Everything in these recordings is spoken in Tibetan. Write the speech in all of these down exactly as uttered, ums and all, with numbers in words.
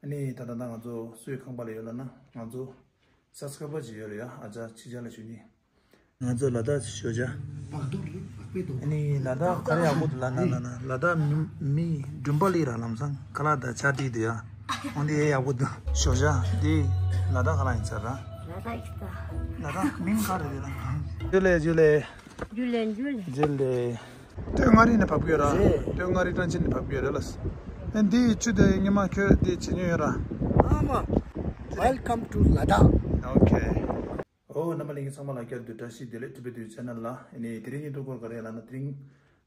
ཨ་ནི་ད་ལྟ་ང་ཚོ་སུའི་ཁང་པ་ལ་ཡོད་ལབ་ན། ང་ཚོ་སབ་སི་ཀ་རའི་བར་ཅིག་ཡོད་རེད་ཡ། ཨ་ཅག་ཕྱི་རྒྱལ་ལ་བཞུགས་མཁན། ང་ཚོ་ལ་དྭགས་ཞོགས་ཇ། ཨ་ནི་ལ་དྭགས་ག་རེ་ཡག་པོ་འདུག་ལབ་ན། ལ་ན་ན་ལ་དྭགས་མི་མི་འགྲུམ་པ་ལི་ར། ལམ་སང་ཁ་ལག་དང་ཇ་སྤྲད་འདུག་ཡ། འོན་ཏེ་ཡག་པོ་འདུག་ཞོགས་ཇ་འདི་ལ་དྭགས་ག་ལ་ཡིན་ས་ར། ལ་དྭགས་ཡིན་ས། ལ་དྭགས་མིང་ག་རེ་རེད་ལ། ཇུ་ལེ་ཇུ་ལེ། ཇུ་ལེ་ཇུ་ལེ། ཇུ་ལེ། སྟོད་མངའ་རིས་ནས་ཕབ་ཀྱི་ཡོད་ར། རེད། སྟོད་མངའ་རིས་ཀྲང་ཅིན་ནས་ཕབ་ཀྱི་ཡོད་རེད་ལ། ཨ་འདི་ཆུ་དེ་སྔོན་མ་ཁྱོད་འདི་བྱེད་མྱོང་ཡོད་ར། ཨ་མ། Welcome to Ladakh. Okay. ཨོ་རྣམ་པ་ལྷན་རྒྱས་ཚང་མ་ལ་བསྐྱར་དུ་བཀྲ་ཤིས་བདེ་ལེགས། ཊི་བི་ཊུ་ཆེ་ནལ་ལ། ཨ་ནི་དེ་རིང་བརྙན་ཐུང་སྐོར་ག་རེ་ལབ་ན། དེ་རིང་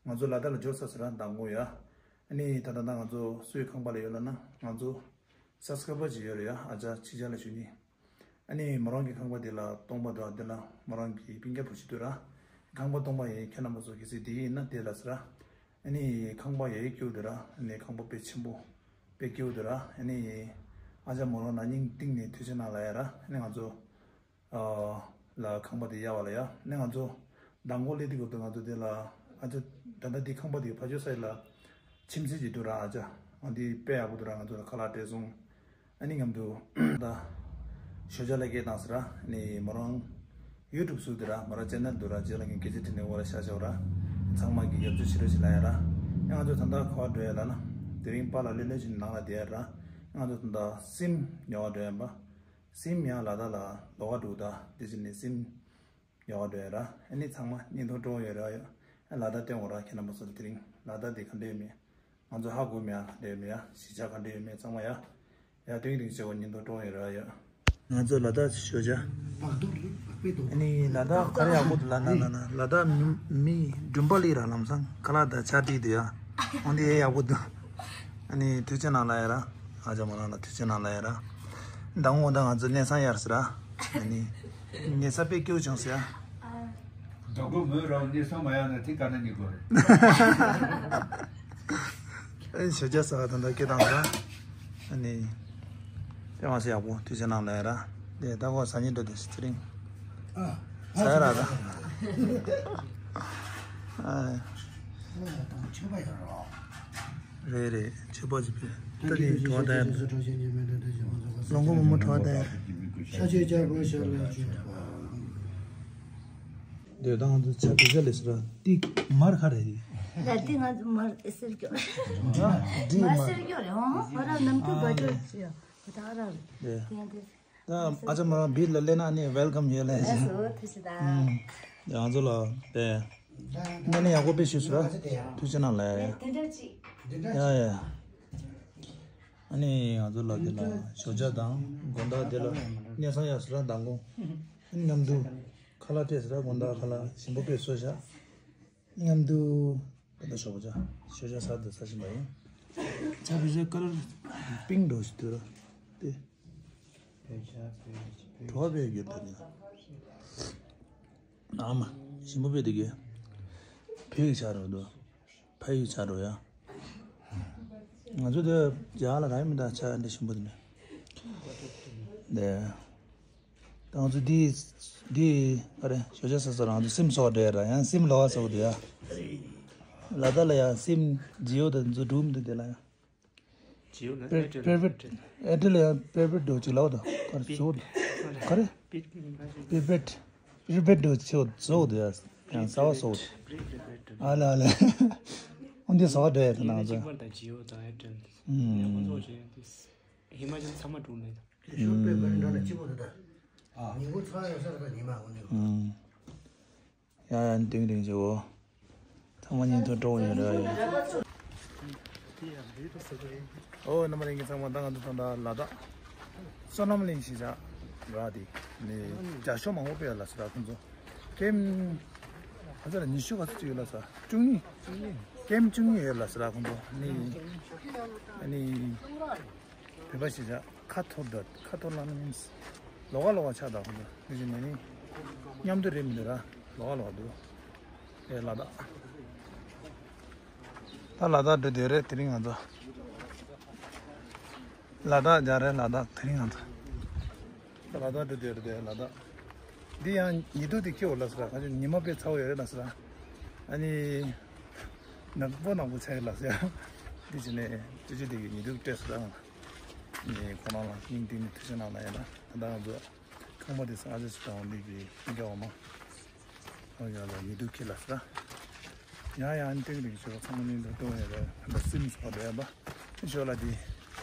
ང་ཚོ་ལ་དྭགས་ལ་འབྱོར་ཚར་ཟེར་ར། མདང་དགོང་ཡ། ཨ་ནི་ད་ལྟ་ང་ཚོ་སུའི་ཁང་པ་ལ་ཡོད་ལབ་ན། ང་ཚོ་སབ་སི་ཀ་རའི་བར་ཅིག་ཡོད་རེད་ཡ། ཨ་ཅག་ཕྱི་རྒྱལ་ལ་བཞུགས་མཁན། ཨ་ནི་མོ་རང་གི་ཁང་པ་དེ་ལ་སྟོང་པ་འདུག་ཨ་དེ་ལ་མོ་རང་གི་སྤུན་ཀྱག་བུ་ཞིག་འདུག་ར། ཁང་པ་སྟོང་པ་ཡིན། ཁྱེད་རྣམ་པ་ཚོ་གལ་སྲིད་དེ་ཡིན་ན་དེ་ལ་ཟེར་ར། ཨ་ནི་ཁང་པ་ཡ་ཡི་སྐྱིད་པོ་འདུག་ར། ཨ་ནི་ཁང་པ་དཔེ་ཆེན་པོ་དཔེ་སྐྱིད་པོ་འདུག་ར། ཨ་ནི་ཨ་ཅག་མོ་རང་ནང་སྙིང་གཏིང་ནས་ཐུགས་རྗེ་གནང་ལབ་ཡ་ར། ཨ་ནི་ང་ཚོ་ཨ་ལ་ཁང་པ་དེ་གཡར་བ་ལ་ཡ། ཨ་ནི་ང་ཚོ་མདང་དགོང་སླེབས་དུས་སྐབས་དུ་ང་ཚོ་དེ་ལ། ཨ་ཅག་ད་ལྟ་འདི་ཁང་པ་དེ་ཕར་ཕྱོགས་ས་ཡི་ལ་ཁྱིམ་མཚེས་ཅིག་འདུག་ར། ཨ་ཅག་ཨ་འདི་དཔེ་ཡག་པོ་འདུག་ར། ང་ཚོ་ལ་ཁ་ལག་སྤྲད་སོང་། ཨ་ནི་མཉམ་དུ་ད་ཞོགས་ཇ་ལ་སྐད་བཏང་ཟེར་ར། ཨ་ནི་མོ་རང་ཡུ་ཊུབ་བཟོས་འདུག་ར། མོ་རང་ཆེ་ནལ་འདུག་ར། རྗེས་ལ་ངས་སྐད་ཆ་དྲིས་ནས་འོ་ར་ཤ་ཤ་འོ་ར། ཚང་མ་གིས་རྒྱབ་སྐྱོར་བྱེད་རོགས་བྱེད་ལབ་ཡ་ར། ཨ་ང་ཚོ་ད་ལྟ་ག་པར་འགྲོ་ཡ་ལབ་ན། དེ་རིང་པཱ་ལགས་ལྷོད་ལྷོད་བྱས་ནས་ནང་ལ་བསྡད་ཡ་ར། ཨ་ང་ཚོ་ད་ལྟ་སིམ་ཉོ་བར་འགྲོ་ཡ་ཡིན་པ། སིམ་ཡང་ལ་དྭགས་ལ་ལོགས་ཀ་འགྲོ་ད། དེ་བྱས་ནས་སིམ་ཉོ་བར་འགྲོ་ཡ་ར། ཨ་ནི་ཚང་མ་བརྙན་ཐུང་སྤྲོ་བོ་ཡོད་ར་ཡོད། ཨ་ལ་དྭགས་སྟོན་དགོས་ར། ཁྱེད་རྣམ་པ་ཚོ་ལ་དེ་རིང་ལ་དྭགས་དེ་ག་འདྲ་ཡོད་མེད། ང་ཚོ་ཧ་གོ་མེད་ཨ། ག་འདྲ་ཡོད་མེད་ཡ། གཞིས་ཆགས་ག་འདྲ་ཡོད་མེད་ཚང་མ་ཡ། ཡ་ཏིང་ཏིང་བྱེད་དགོས། བརྙན་ཐུང་སྤྲོ་བོ་ཡོད་ར་ཡོད། ང་ཚོ་ལ་དྭགས་ཞོགས་ཇ། ཨ་ནི་ལ་དྭགས་ག་རེ་ཡག་པོ་འདུག་ལབ་ན། ལ་ན་ན་ལ་དྭགས་མི་མི་འགྲུམ་པ་ལི་ར། ལམ་སང་ཁ་ལག་དང་ཇ་སྤྲད་འདུག་ཡ། འོན་ཏེ་ཡ་ཡག་པོ་འདུག་ཨ་ནི་ཐུགས་རྗེ་གནང་ལབ་ཡ་ར། ཨ་ཅག་མོ་རང་ལ་ཐུགས་རྗེ་གནང་ལབ་ཡ་ར། མདང་དགོང་ད་ང་ཚོ་གནས་ཚང་གཡར་ཟེར་ར། ཨ་ནི་གནས་ཚང་དཔེ་སྐྱིད་པོ་བྱུང་ཟེར་ཡ། ད་གོ་མོས་རང་གནས་ཚང་མ་གཡར་ན་དེ་ག་ན་ཉེ་གོ་རེད། ཨེ་ཞོགས་ཇ་ཟ་བ་ད་ལྟ་སྐད་བཏང་ར། ཨ་ནི་དཔེ་མ་སྲིད་ཡག་པོ། ཐུགས་རྗེ་གནང་ལབ་ཡ་ར། དེ་ད་གོ་ཟ་སྙིང་འདོད་དེ་དེ་རིང་། ཨ། ཟ་ཡ་ར་ད། ཨ། ཆོས་པ་ཡོད་རོ། རེད་རེད། ཆོས་པ་ཅིག་ཕེབས། ད་དེ་དྲི་བ་ད་ཡ། ལོངས་སྐུ་བུ་མོ་དྲི་བ་ད་ཡ། ཤ་ཆོས་ཅག་གོ་ཤ་ལ་ཆོས་པ། དེ་དང་དུ་ཆ་དེ་ཆ་ལས་སུ་ར་ཏིག་མར་ཁ་རེ་རེ། ལ་ཏིག་ང་ཚོ་མར་ཨེ་སེར་སྐྱོ། ཨ་འདི་མར་མར་སེར་སྐྱོ་རེད། ཧོ་ཧོ་ར་ནམ་རྒྱུན་བ་ཅོ་ཅི་ཡ་ད་ར་རེད། དེ་ཡང་དེ། ད་ཨ་ཅག་མོ་རང་བིར་ལ་སླེབས་ན་ཨ་ནི་ཝེལ་ཀམ་ཡོད་ལ། ལགས་སོ། ཐུགས་རྗེ་གནང་། ཨུམ། ང་ཚོ་ལ་དེ་སྣེ་ནས་ཡག་པོ་དཔེ་ཞུས་སོང་ར། ཐུགས་རྗེ་གནང་ལགས། དེ་འདྲ་ཅིག་ཡ་ཡ། ཨ་ནི་ང་ཚོ་ལ་དེ་ལ་ཞོགས་ཇ་དང་དགོང་དག་དེ་ལ་གནས་ཚང་གཡར་སོང་ར། མདང་དགོང་ཨ་ནི་མཉམ་དུ་ཁ་ལག་སྤྲད་སོང་ར། དགོང་དག་ཁ་ལག་ཞིམ་པོ་དཔེ་བཟོས་བཞག་མཉམ་དུ་ད་ལྟ་ཞོགས་ཇ་ཞོགས་ཇ་ཟ་དུ་ཟ་བཞིན་པ་ཡིན། ཇ་བེ་ཇ་ཀ་ལར་པིང་འདྲ་ཞིག་འདུག་ར། དེ་བེ་ཇ་བེ་ཇ་བེ་ཇ་བྲོ་བ་བེ་ཡོད་ད་ནི། ཨ་མ་ཞིམ་པོ་བེ་དེ་གི་བེ་གི་ཆ་རོ་འདུག་ཕ་ཡི་ཆ་རོ་ཡ། ང་ཚོ་དེ་ཇ་ལ་ར་མི་ད་ཆ་འདི་ཞིམ་པོ་དེ་མེད། དེ། ང་ཚོ་འདི་འདི་ཨ་རེ་ཞོགས་ཇ་ཟ་ས་རང་ཚོ་སིམ་སོགས་འདྲ་ར། ཡང་སིམ་ལོག་སོགས་འདི་ཡ། ལ་དྭགས་ལ་ཡང་སིམ་ཇི་ཡོ་དང་ཚོ་འགྲུམ་འདི་དེ་ལ་ཡང་། ཇི་ཡོ་ན་པེ་པེ་བེད་ཨེ་ཏི་ལ་ཡང་པེ་བེད་འགྲོ་ཅིག་ལའོ་དང་ག་རེ་ཟོ་ག་རེ་པེ་བེད་པེ་བེད་འགྲོ་ཅིག་ཟོ་འདི་ཡ། ཡང་ས་བ་སོགས་ཨ་ལ་ཨ་ལ་འོན་འདི་ཟོ་འདྲ་ཡ་དེ་ནང་ཚོ། ཧི་མ་ཅལ་ཚང་མ་འགྲོ་ནས། དེ་ཤོག་དཔེ་མ་རིན་འདྲ་ན་སྐྱིད་པོ་འདུག་ད། ཉིན་གུང་ཚ་ཡོད་ས་རེད་ད་ཉི་མ་འོ་ནི། ཡ་ཡ་འདིང་འདིང་བྱེད་འོ། ཚང་མ་ཉིན་ཐོ་སྤྲོ་ཡོད་རེད་ཡ། ཨོ་རྣམ་པ་ལྷན་རྒྱས་ཚང་མ་ད་ང་ཚོ་ད་ལྟ་ལ་དྭགས་བསོད་ནམས་གླིང་གཞིས་ཆགས་ར། དེ་ནས་རྒྱ་ཤོག་མང་པོ་སྤེལ་ཡ་ལ་ས་ར་ཁོང་ཚོ་ཀེམ་ཨ་ཙི་ལ་ཉི་ཤུ་ག་ཚོད་ཅིག་ཡོད་ལ་ས་བཅུ་གཉིས་ཀེམ་བཅུ་གཉིས་ཡོད་ལ་ས་ར་ཁོང་ཚོ་ནི་ཨ་ནི། བོད་པ་གཞིས་ཆགས་ཁ་འཐོར་འདྲ། ཁ་འཐོར་ལབ་ན་མིན། ལོགས་ཀ་ལོགས་ཀ་ཆགས་འདུག་ཁོང་ཚོ་དེ་བཞིན་ནས་ནི་མཉམ་དུ་རེད་མི་འདུག་ར། ལོགས་ཀ་ལོགས་ཀ་འདུག་ཨེ་ལ་དྭགས། ད་ལ་དྭགས་འགྲོ་འདོད་རེད་དེ་རིང་ང་ཚོ། ལ་དྭགས་རྒྱ་རེད་ལ་དྭགས་དེ་རིང་ང་ཚོ། ད་ལ་དྭགས་འགྲོ་འདོད་རེད་དེ་ལ་དྭགས། འདི་ཡང་ཉི་གདུགས་དེ་ཁྱེར་འོ་ལ་ས་ར། ཁ་ཆུ་ཉི་མ་དཔེ་ཚ་བོ་ཡོད་རེད་ལ་ས་ར། ཨ་ནི། ནག་པོ་ནག་པོ་ཆགས་ཡོད་ལ་ས་ར། འདི་བྱས་ནས་ཅི་ཅི་དེ་གི་ཉི་གདུགས་སྤྲད་ས་ར། ནས་ཁོ་རང་ལ་སྙིང་གཏིང་ནས་ཐུགས་རྗེ་གནང་ལ་ཡིན་ན། ད་ལྟ་ང་ཚོ་ཁང་པ་དེ་སང་ཨ་ཅག་ཅིག་དང་འདི་གི་སྤུན་ཀྱག་འོག་མ་ཨ་ཡ་ལ་ཉེ་དུ་ཁྱེད་ལ་ཟེར། ཡང་ཡང་ཨ་ནི་ཏིག་ཏིག་ཞོག་ཚང་མ་ནི་འདུག་སྟོན་ཡོད་རེད། ད་སིམ་སོགས་རེད་པ། ཞོག་ལ་དེ་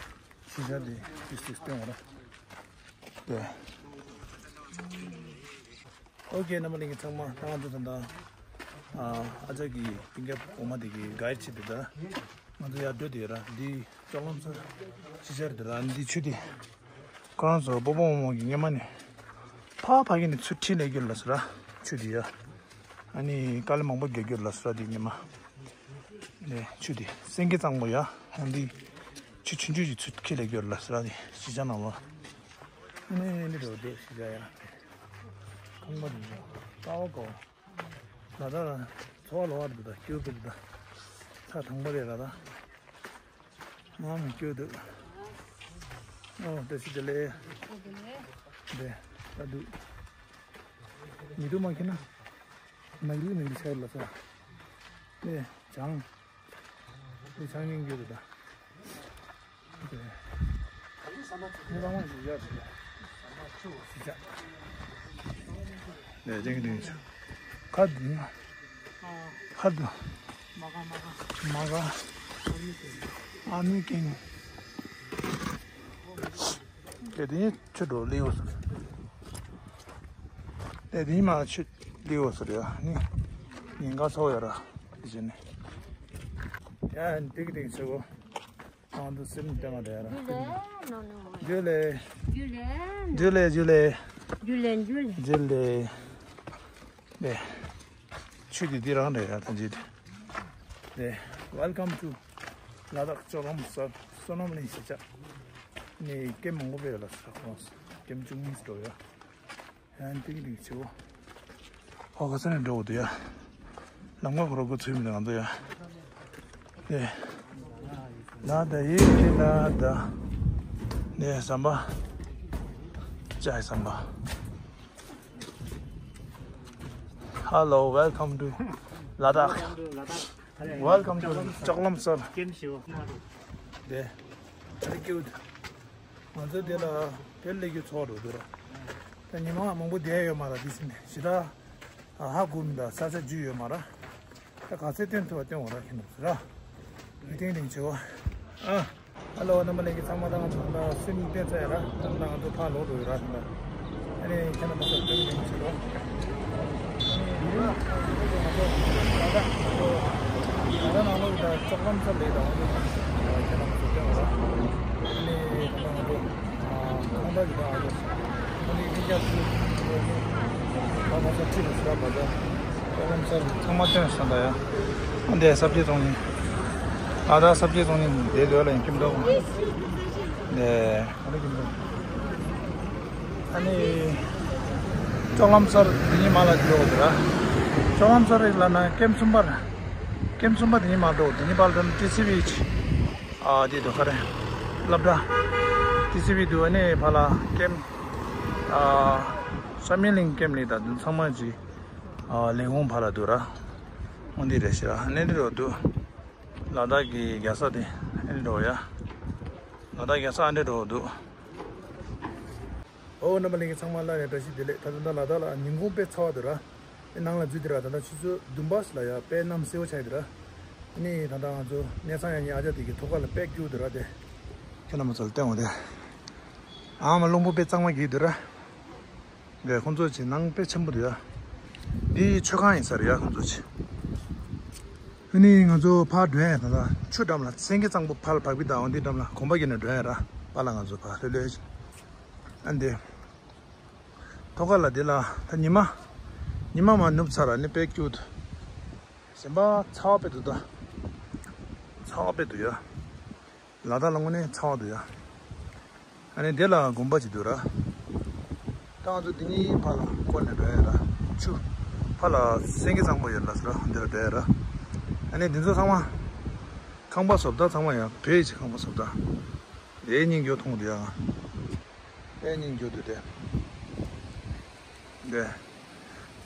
ཤི་ཤ་དེ་ཏིག་ཏིག་སྟོན་བ་ར། དེ། ཨོ་ཀེ། རྣམ་པ་ལྷན་རྒྱས་ཚང་མ། ད་ང་ཚོ་ད་ལྟ་ཨ་ཅག་གི་སྤུན་ཀྱག་འོག་མ་དེ་གི་གའིཌ་བྱེད་དེ་ད་ང་ཚོ་ཡར་སྡོད་དེ་ཡོད་ར། འདི་ཅོག་ལམ་སར་ཕྱི་ཤར་དེ་ར། འདི་ཆུ་དེ་ཁོ་རང་ཚོ་སྤོ་བོ་རྨོ་མོ་གི་སྔོན་མ་ནས་ཕ་ཕ་གི་ནས་ཚུར་ཁྲིད་ལས་རྒྱུ་ལ་ཟེར་ར། ཆུ་དེ་ཡ། ཨ་ནི་དཀའ་ལས་མང་པོ་རྒྱག་རྒྱུ་ལ་ཟེར་ར། དེ་སྔོན་མ་ནས་ཆུ་དེ་སེང་གེ་གཙང་པོ་ཡ། འོ་འདི་ཆུ་ཆུང་ཆུང་ཞིག་ཚུར་ཁྲིད་ལས་རྒྱུ་ལ་ཟེར་ར། དེ་གཞིས་ཆགས་ནང་ལ་ཨ་ནི་འདི་འགྲོ་དེ་གཞིས་ཆགས་ཡ། ཁང་པ་དེ་ཀ་བ་ཀ་བ། ལ་དྭགས་ལ་ཚོ་བ་ལོ་བ་འདུག་ད་སྐྱོ་གི་འདུག་ད་ཚ་དང་པོ་རེད་ལ་ད། ང་མི་སྐྱོ་འདུག་ཨོ་བཀྲ་ཤིས་བདེ་ལེགས། བདེ་ལེགས། བདེ། ད་འདུག་ཉི་དུ་མ་ཁྱེར་ན། ནག་རིལ་མི་འདི་ཆགས་ལ་ཚ། ནས་བྱང་། འདི་བྱང་སྙིང་རྗེ་རེད་ད། ཁ་དུ་མ་ག་མ་ག་ཨ་མི་ཀེང་། དེ་དེ་ཆུ་འགྲོ་ལེའུ་སོ། དེ་དེ་མ་ཆུ་ལེའུ་སོ་རེད། ཨ་ནི་ཉིན་ག་ཚོ་ཡོད་ར། དེ་བཞིན་ནི། ཡ་ཏིག་ཏིག་ཆུ་གོ། ང་ཚོ་སེམས་བདེ་མ་བདེ་ར། ཇུ་ལེ། ཇུ་ལེ། ཇུ་ལེ། ཇུ་ལེ། ཇུ་ལེ། ཇུ་ལེ། ཇུ་ལེ། ནས། ཆུ་དེ་འདི་རང་རེད་ཡ། ད་འཇིག་དེ། Welcome to ལ་དྭགས་ཅོག་ལམ་སར་བསོད་ནམས་གླིང་གཞིས་ཆགས། ནས་ཀེམ་མང་པོ་ཡོད་ལ་ས་ཁོངས་ཀེམ་བཅུ་གཉིས་འགྲོ་ཡ། ཡང་ཏིག་ཏིག་ཆེ་བོ། ཧོ་ག་ས་ནས་འགྲོ་དགོས་འདུག་ཡ། ལམ་ཁ་ཁོ་ར་གོ་ཚུལ་མི་འདུག་ང་ཚོ་ཡ། ནས། ལ་ད་ཡི་ལ་ད། ནས་ཟམ་པ། ཅའི་ཟམ་པ། Hello, welcome to Ladakh. Welcome to ལ་དྭགས། Welcome to ལ་དྭགས། ཅོག་ལམ་སར། ཀེམ་ཞིག་འོ། དེ། Very cute. ང་ཚོ་དེ་ལ་བོད་ལས་རྒྱུ་ཚོགས་འགྲོ་འདུག་ར། ད་ཉི་མ་མང་པོ་བསྡད་ཡོད་མ་ར། དེ་ཕྱིན་ནས་ཞེ་དྲག་ཧ་གོ་མི་འདུག་ས་ཆ་འཇུས་ཡོད་མ་ར། ད་ག་ཚོད་སྟོན་ཐུབ་པ་སྟོན་འོང་ར། ཁྱེད་རྣམ་ཚོ་ར། མི་བརྟན་རིང་ཆེ་བ། ཨ། ཧ་ལོ། རྣམ་པ་ལྷན་རྒྱས་ཚང་མ། ད་ང་ཚོ་ད་སེམས་བརྟན་ཚར་ཡ་ར། ད་ང་ཚོ་ཕར་ལོག་འགྲོ་ཡོད་ར། ད་ཨ་ནི་ཁྱེད་རྣམ་པ་ཚོ་བརྟན་རིང་ཆེ་བ། ད་ནང་ལོགས་ད་ཅོག་ལམ་སར་ལས་ད་ང་ཚོ་ཁྱེད་རྣམ་པ་ཚོ་བརྟན་འོང་ར། ཨ་ནི་ད་ང་ཚོ། ཁང་པ་ཡི་བ་ཨ་ཡོ། ཁོ་ནི་ཡིན་རྒྱ་སུ། ཁ་ཁ་ས་ཁྲི་ལ་ཤི་ར་བ་ད། ཁོ་ཁོམ་སར་ཚང་མ་སྟོན་སོང་ད་ཡ། ཨ་འདས་ས་སྐྱའི་ཚོང་ནི། ཨ་ད་ས་སྐྱའི་ཚོང་ནི་འདས་ལོས་ལ་ཡིན་ཁྱིམ་ཐོག་འདས་ཨ་ནི་ཁྱིམ་ཐོག་ཨ་ནི། ཅོག་ལམ་སར་འདི་ཉིད་མ་ལ་འགྲོ་དགོས་ར། ཅོག་ལམ་སར་རིགས་ལ་ན་ཀེམ་གསུམ་པར། ཀེམ་གསུམ་པ་འདི་ཉིད་མ་འགྲོ། འདི་ཉིད་པར་དོན་ཏི་སི་ཝི་ཆི། ཨ་དེ་དུ་ཁ་རེ། སློབ་གྲྭ། ཏི་སི་ཝི་དུ་ཨ་ནི་ཕ་ལ་ཀེམ། ཨ་བསམ་ཡས་གླིང་ཀེམ་ལི་དང་དུ་ཚང་མ་ཅི། ཨ་ལས་ཁུངས་ཕ་ལ་དུ་ར། འོ་འདི་རེ་ཤི་ར་ཨ་ནི་འདི་རོ་དུ། ལ་དྭགས་ཀྱི་རྒྱལ་ས་དེ་ཨ་ནི་རོ་ཡ། ལ་དྭགས་རྒྱལ་ས་ཨ་ནི་རོ་དུ། ཨོ་རྣམ་པ་ལྷན་རྒྱས་ཚང་མ་ལ་ཡང་བཀྲ་ཤིས་བདེ་ལེགས། ད་ལྟ་ལ་དྭགས་ལ་ཉིན་གུང་དཔེ་ཚ་བ་འདུག་ར། དེ་ནང་ལ་འཛུལ་དེ་ར། ད་ལྟ་ཆུ་ཚོད་བདུན་པ་ཞིག་ལ་ཡ་དཔེ་གནམ་སེར་པོ་ཆགས་ཡོད་དེ་ར། ནི་ད་ལྟ་ང་ཚོ་གནས་ཚང་ཡང་ཉིན་ཨ་ཅག་དེ་གི་ཐོག་ཁ་ལ་དཔེ་སྐྱིད་འདུག་ར། དེ་ཁྱེད་རྣམ་པ་ཚོ་ལ་བསྟན་འོང་དེ། ཨ་མ་རླུང་བུ་དཔེ་གཙང་མ་གི་འདུག་ར། འདི་ཁོང་ཚོ་ཆེ་ནང་དཔེ་ཆེན་པོ་འདུག་ཡ། འདི་མཆོད་ཁང་ཡིན་ས་རེད་ཡ་ཁོང་ཚོ་ཆེ། ཨ་ནི་ང་ཚོ་ཕར་འགྲོ་ཡ་ད་ལྟ་ཆུ་འགྲམ་ལ་སེང་གེ་གཙང་པོ་ཕར་ལ་བག་པི་དང་འོ་འདི་འགྲམ་ལ་གོམ་པ་བརྒྱབ་ནས་འགྲོ་ཡ་ར། པཱ་ལགས་ང་ཚོ་ཕར་ལྷོད་ལྷོད་བྱས། ཨ་འདི། ཐོག་ཁ་ལ་འདི་ལ་ད་ཉི་མ། ཉི་མ་མར་ནུབ་ཚར་ར་ནི་དཔེ་སྐྱིད་འདུག་གཞན་པ་ཚ་བ་དཔེ་འདུག་ད། ཚ་བ་དཔེ་འདུག་ཡ། ལ་དྭགས་ལ་དངོས་གནས་ཚ་བ་འདུག་ཡ། ཨ་ནི་འདི་ལ་དགོན་པ་ཅིག་འདུག་ར། ད་ང་ཚོ་འདི་གཉིས་ཕར་ལ་བསྐོར་ནས་འགྲོ་ཡ་ར། ཆུ། ཕར་ལ་སེང་གེ་གཙང་པོ་ཡོད་ལ་ཟེར་ར་འདི་ལ་འགྲོ་ཡ་ར། ཨ་ནི་འདི་ཚོ་ཚང་མ། ཁང་པ་བཟོ་ལྟ་ཚང་མ་ཡང་བོད་ཀྱི་ཁང་པ་བཟོ་ལྟ། དེའི་སྙིང་རྗེ་མཐོང་འདུག་ཡ། དེའི་སྙིང་རྗེ་འདུག་དེ། འདི།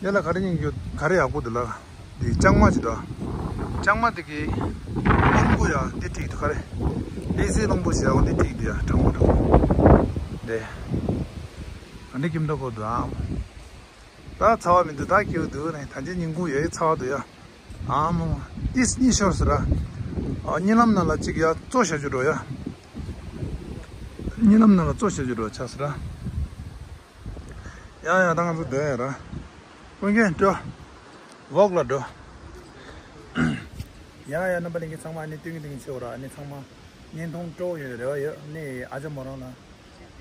འདི་ལ་ག་རེ་སྙིང་རྗེ་ག་རེ་ཡག་པོ་འདུག་ལ། འདི་ལྕང་མ་ཅིག་འདུག་ལྕང་མ་འདི་གི་ཆུང་ཀུ་ཡ་འདི་བྲིས་འདུག་ག་རེ། ལི་སི་རླུང་བུ་ཞེས་པ་འདི་གཅིག་འདུག་ཡ། གྲང་མོ་གྲང་མོ། འདི། ཨ་འདི་ཁྱིམ་ཐོག་གོ་འདུག་ཨ། ད་ཚ་བ་མི་འདུག་ད་སྐྱིད་པོ་འདུག་ནས། ད་ཅི་ཉིན་གུང་ཡོད་ཚ་བ་འདུག་ཡ། ཨ་མོ། ཏིས་གཉིས་ཤོར་ཟེར་ར། ཨ་གཉིད་ལམ་ནང་ལ་གཅིག་ཡ་གཙོ་བྱ་རྒྱུ་འགྲོ་ཡ། གཉིད་ལམ་ནང་ལ་གཙོ་བྱ་རྒྱུ་འགྲོ་ཆ་ཟེར་ར། ཡ་ཡ་ད་ང་ཚོ་སྡོད་ཡ་ར། ཀུན་མཁྱེན་འགྲོ། ཝོག་ལ་འགྲོ། ཡ་ཡ་རྣམ་པ་ལྷན་རྒྱས་ཚང་མ་ཨ་ནི་སྟོན་གྱི་སྟོན་གྱི་ཆེ་བ་ར། ཨ་ནི་ཚང་མ་བརྙན་ཐུང་སྤྲོ་བོ་ཡོད་རེ་བ་ཡོད། ཨ་ནི་ཨ་ཅག་མོ་རང་ལ་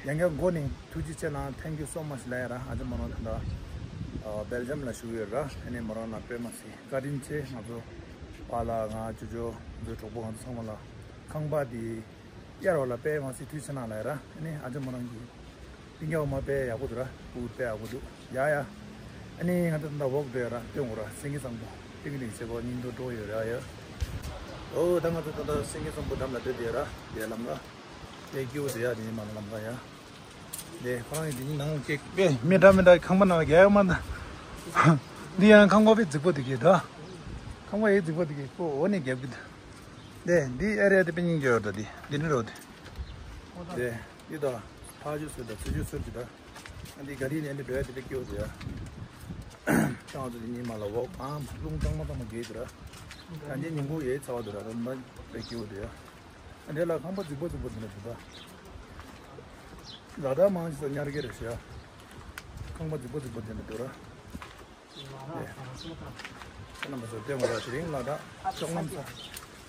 ཡང་བསྐྱར་མགོ་ནས་ཐུགས་རྗེ་ཆེ་གནང་། Thank you so much ལབ་ཡ་ར། ཨ་ཅག་མོ་རང་ད་ལྟ་སྦེལ་ཇམ་ལ་བཞུགས་ཡོད་ར། ཨ་ནི་མོ་རང་ལ་དཔེ་མ་སྲིད་བཀའ་དྲིན་ཆེ། ང་ཚོ་པཱ་ལགས་ང་ཅོ་ཅོ་ང་ཚོའི་གྲོགས་པོ་ང་ཚོ་ཚང་མ་ལ་ཁང་པ་འདི་གཡར་བ་ལ་དཔེ་མ་སྲིད་ཐུགས་རྗེ་གནང་ལབ་ཡ་ར། ཨ་ནི་ཨ་ཅག་མོ་རང་གི་སྟེང་རྒྱབ་མ་དཔེ་ཡག་པོ་འདུག་ར། སྤུ་གུ་དཔེ་ཡག་པོ་འདུག་ཡ་ཡ། ཨ་ནི་ང་ཚོ་ད་ལྟ་ཝོག་འགྲོ་ཡ་ར། སྟོན་དགོས་ར། སེང་གེ་གཙང་པོ་སྟོན་གྱི་འདུག་བྱེད་སྒོ་སྙིང་དོ་འགྲོ་ཡོད་ར་ཡ། ཨོ་ད་ང་ཚོ་ད་ལྟ་སེང་གེ་གཙང་པོ་འགྲམ་ལ་སྡོད་དེ་ར། དེ་ལམ་ཁ་དེ་སྐྱིད་པོ་དེ་ཡ། དེ་མ་ལ་ལམ་ཁ་ཡ། དེ་ཁོ་རང་གི་དེ་ནི་ནང་སྐད་དཔེ་མི་འདྲ་མི་འདྲ་ཁང་པ་ནང་རྒྱག་ཡོད་མ་ད། འདི་ཡང་ཁང་པ་དཔེ་རྫིག་པོ་དེ་གས་ད། ཁང་པ་ཡེ་རྫིག་པོ་དེ་གས་ཁོ་འོ་ནས་རྒྱབ་གི་ད། དེ་འདི་ཨེ་རི་ཡ་དེ་དཔེ་སྙིང་རྗེ་ཡོད་ད། དེ་འདི་ནི་རོ་དེ། དེ་འདི་ད་ཕ་ཇུ་སུ་ད་ཚུ་ཇུ་སུ་ཅི་ད། ཨ་འདི་ག་རི་ནས་འདི་འགྲོ་ཡ་དེ་དཔེ་སྐྱིད་པོ་འདུག་ཡ། ཁྱེད་ཚོ་དེ་ཉི་མ་ལ་འོག་ཨམ་རླུང་གཙང་མ་གཙང་མ་རྒྱས་འདུག་ར། ད་འདི་ཉིན་གུང་ཡའི་ཚ་བ་འདུག་ར། ར་མ་དཔེ་སྐྱིད་པོ་འདུག་ཡ། ཨ་འདི་ལ་ཁང་པ་རྫིག་པོ་རྫིག་པོ་འདི་འདྲ་འདུག་ད། ལ་དྭགས་མང་ཆེ་ས་ཉར་གི་རེད་ཤག་ཁང་པ་རྫིག་པོ་རྫིག་པོ་འདི་འདྲ་འདུག་ར། ཁྱེད་རྣམ་པ་ཚོ་སྟོན་དགོས་ར། དེ་རིང་ལ་དྭགས་ལྕོག་ལམ་ས་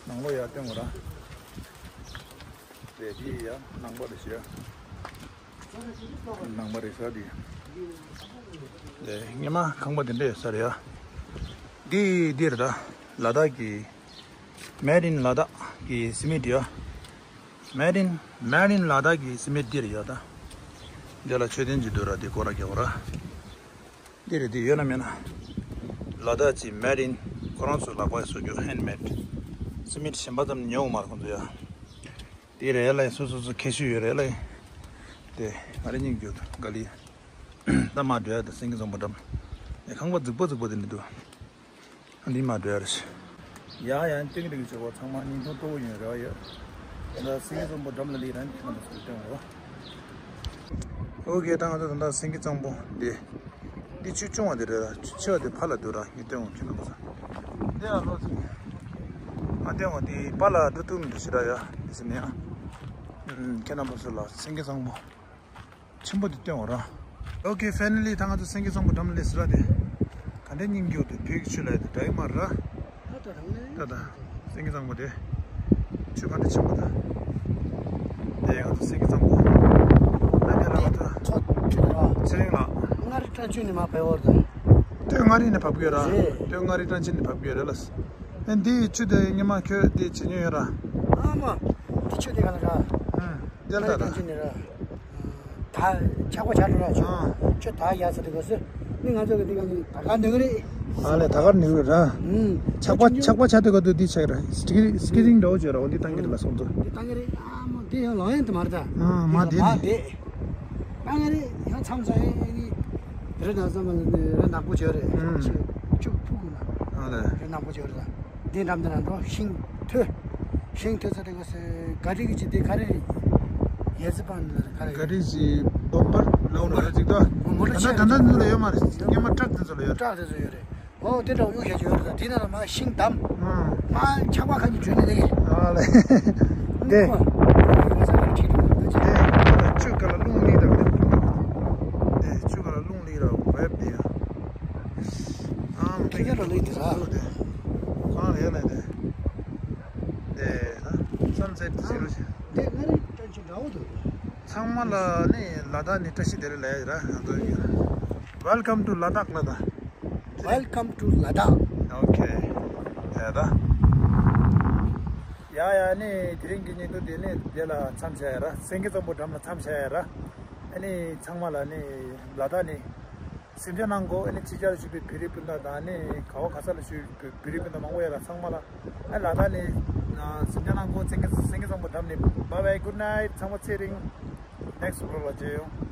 ནང་ལོགས་ཡར་སྟོན་དགོས་ར། དེ་འདི་ཡ་ནང་པ་རེད་ཤག་ནང་པ་རེད་ཤག་འདི། དེ་སྔོན་མ་ཁང་པ་དེ་འདྲ་ཡོད་ས་རེད་ཡ། འདི་འདི་རེད་ད། ལ་དྭགས་ཀྱི་Made in ལ་དྭགས་ཀྱི་སི་མེད་ཡ། Made in Made in ལ་དྭགས་ཀྱི་སི་མེད་འདི་རེད་ཡ་ད། འདི་ལ་མཆོད་རྟེན་གྱི་འདུག་ར། འདི་སྐོར་ར་རྒྱག་ར། འདི་རེད། འདི་ཡོད་ན་མེད་ན། ལ་དྭགས་ཀྱི་Made in ཁོ་རང་ཚོའི་ལག་པས་བཟོ་རྒྱུ་Handmade། སི་མེད་གཞན་པ་ཙམ་ཉོ་མ་རེད་ཁོང་ཚོ་ཡ། དེ་རེད་ལ་སོ་སོ་སོ་ཁེ་ཤུ་ཡོད་རེད་ལ། དེ་ང་རེ་སྙིང་རྒྱུ་ག་ལི། ད་མ་འགྲོ་ཡ་ད་སེང་གེ་བཟང་པོ་འགྲམ། དེ་ཁང་པ་རྫིག་པོ་རྫིག་པོ་དེ་འདྲ་འདུག་འདི་མ་འགྲོ་ཡ་རེད། ཡ་ཡ་ཏིང་ཏིང་བྱེད་པ་ཚང་མ་སྙིང་ཐོ་ཏོ་ཡིན་རེ་བ་ཡོད། ད་སེང་གེ་བཟང་པོ་འགྲམ་ལ་ལི་རན་ཁྱེད་རྣམ་པ་ཚོ་སྟོན་འོ། ཨོ་ཀེ་ད་ང་ཚོ་ད་ལྟ་སེང་གེ་གཙང་པོ་འདི། འདི་ཆུ་ཆུང་བ་དེ་རེད་ལ། ཆུ་ཆེ་བ་དེ་ཕར་ལ་འདུག་ར། ངས་སྟོན་འོང་ཁྱེད་རྣམ་པ་ཚོ། འདི་ཡང་ལོ་ཚོ། ཨ་སྟོན་འོང་འདི་པ་ལ་འགྲོ་ཐུབ་མི་འདུག་ཞེ་དྲག་ཡ། འདི་ཟེར་ནས་ཨ། ཁྱེད་རྣམ་པ་ཚོ་ལ་སེང་གེ་གཙང་པོ་ཆེན་པོ་འདི་སྟོན་འོང་ར། ཨོ་ཀེ་ཕའི་ནལ་ལི་ད་ང་ཚོ་སེང་གེ་གཙང་པོ་འགྲམ་ལ་སླེབས་ཟེར་ར། དེ་ག་འདྲའི་སྙིང་རྗེ་འདུག་བོད་ཀྱི་ཆུ་ལ་ཡ་དེ་འདྲ་ཡི་མ་ར། ད་ད་རང་ནས་ད་ད། སེང་གེ་གཙང་པོ་དེ། ཆུ་ག་འདྲ་ཆེན་པོ་ད། དེ་ང་ཚོ་སེང་གེ་གཙང་པོ། ཨ་ནི་ལ་བ་ད། ཚོ་ཆུ་ར། ཚེ་རིང་ལགས། མངའ་རིས་སྤྲང་ཆུ་ནས་མ་ཕེབས་བར་དུ། སྟོད་མངའ་རིས་ནས་བབས་ཀྱི་ཡོད་ར། རེད། སྟོད་མངའ་རིས་སྤྲང་ཆུ་ནས་བབས་ཀྱི་ཡོད་རེད་ལ། ཨ་འདི་ཆུ་དེ་ཉི་མ་ཁྱོད་འདི་བྱེད་མྱོང་ཡོད་ར། ཨ་མ། འདི་ཆུ་དེ་ག་ལ་ར། ཨ་དེ་ལ་མངའ་རིས་ད་ད། སྤྲང་ཆུ་ནས་ར། ད་ཆག་པ་ཆག་འགྲོ་ར་ཆུ། ཨ། ཆུ་ད་ཡ་ས་དེ་གོ་སི། མི་ང་ཚོ་གི་འདི་ག་ནི་ད་ག་འདི་ག་རེད། ཨ་ལས་ད་གར་ནི་ར། ཨུམ། ཆག་པ་ཆག་པ་ཆག་དེ་ག་དུ་འདི་ཆག་ར། སི་ཀི་རིང་སི་ཀི་རིང་འདྲ་བོ་བྱོས་ར། འོ་འདི་བཏང་གི་རེད་ལ་སོང་ཚོ། འདི་བཏང་གི་རེད། ཨ་མ་འདི་ཡང་ལོ་ཡན་དུ་མ་རེད་ད། ཨ་མ་འདི་འདི་མ་ནི། འདི། བཏང་གི་རེད། ཡང་མཚམས་མཚམས་ཨེ་ནི། རེད་ད་ཚང་མ་ལ་ནི་རེད་ནག་པོ་བྱོས་རེད། ཨུམ། ཆུ་ཆུ་ཕུག་གི་ན། ཨ་ལས། རེད་ནག་པོ་བྱོས་རེད་ད། འདི་འགྲམ་དེ་ན་འགྲོ་ཤིང་ཐོས། ཤིང་ཐོས་ཚ་དེ་ག་སེ་ག་རི་གི་ཅི་དེ་ག་རི་ཡེ་ཙི་པང་ལ་ག་རི། ག་རི་ཅི་བོམ་པར་ལོང་ར་ཅིག་ད། མོ་ཊ་ད་ཆེ་ད་ད་ནུ་ལ་ཡོད་མ་རེད། ཉི་མ་ཊྲག་དེ་ཚོ་ལ་ཡོད། ཊྲག་དེ་ཚོ་ཡོད་རེད། ཨོ་དེ་འདྲ་གཡུག་བྱས་ཡོད་རེད་ད། དེ་ན་ལ་མ་ཤིང་བསྡམས། ཨ། མ་ཆག་པ་ཁ་ཉིན་བྱོས་ནས་ལེགས། ཨ་ལེ། དེ། ཁོ་ཆུ་ག་ལ་རླུང་ལི་ད་ག་རེད། དེ་ཆུ་ག་ལ་རླུང་ལི་ར་བེབ་དེ་ཡ། ཨ་མ་ཁྱེད་ཀྱི་རོ་ལི་དེ་ར། ཨོ་དེ། ཁོ་རང་ཡོད་ལེ་དེ། དེ་ན་བསམ་ཚད་དེ་ཟེར་རོ་ཞེ། དེ་ང་རེ་ཅན་ཅི་འདྲ་བོ་འདུག་ཚང་མ་ལ་ནི་ལ་དྭགས་ནི་བཀྲ་ཤིས་བདེ་ལེགས་ལབ་ཡ་ར་ང་ཚོ་ཡོད། Welcome to Ladakh ལ་དྭགས། Welcome to Ladakh. Okay. ཡ་ད། ཡ་ཡ་ནི་དེ་རིང་གི་ཉིན་ཐོ་དེ་ནི་དེ་ལ་མཚམས་བཞག་ཡ་ར། སེང་གེ་གཙང་པོ་འགྲམ་ལ་མཚམས་བཞག་ཡ་ར། ཨ་ནི་ཚང་མ་ལ་ནི་ལ་དྭགས་ནི། གཟིམ་འཇག་གནང་དགོས། ཨ་ནི་ཕྱི་རྒྱལ་ལ་བཞུགས་པའི་བོད་རིགས་སྤུན་ཟླ་དང་ནི་ག་བ་ག་ས་ལ་བཞུགས་པའི་བོད་རིགས་སྤུན་ཟླ་མང་པོ་ཡོད་ལ་ཚང་མ་ལ་ཨ་ལ་དྭགས་ནས་གཟིམ་འཇག་གནང་དགོས། སེང་གེ་སེང་གེ་བཟང་པོ་འགྲམ་ནས། Bye bye, good night. ཚང་མ་ཚེ་རིང་། Next vlog ལ་མཇལ་ཡོང་།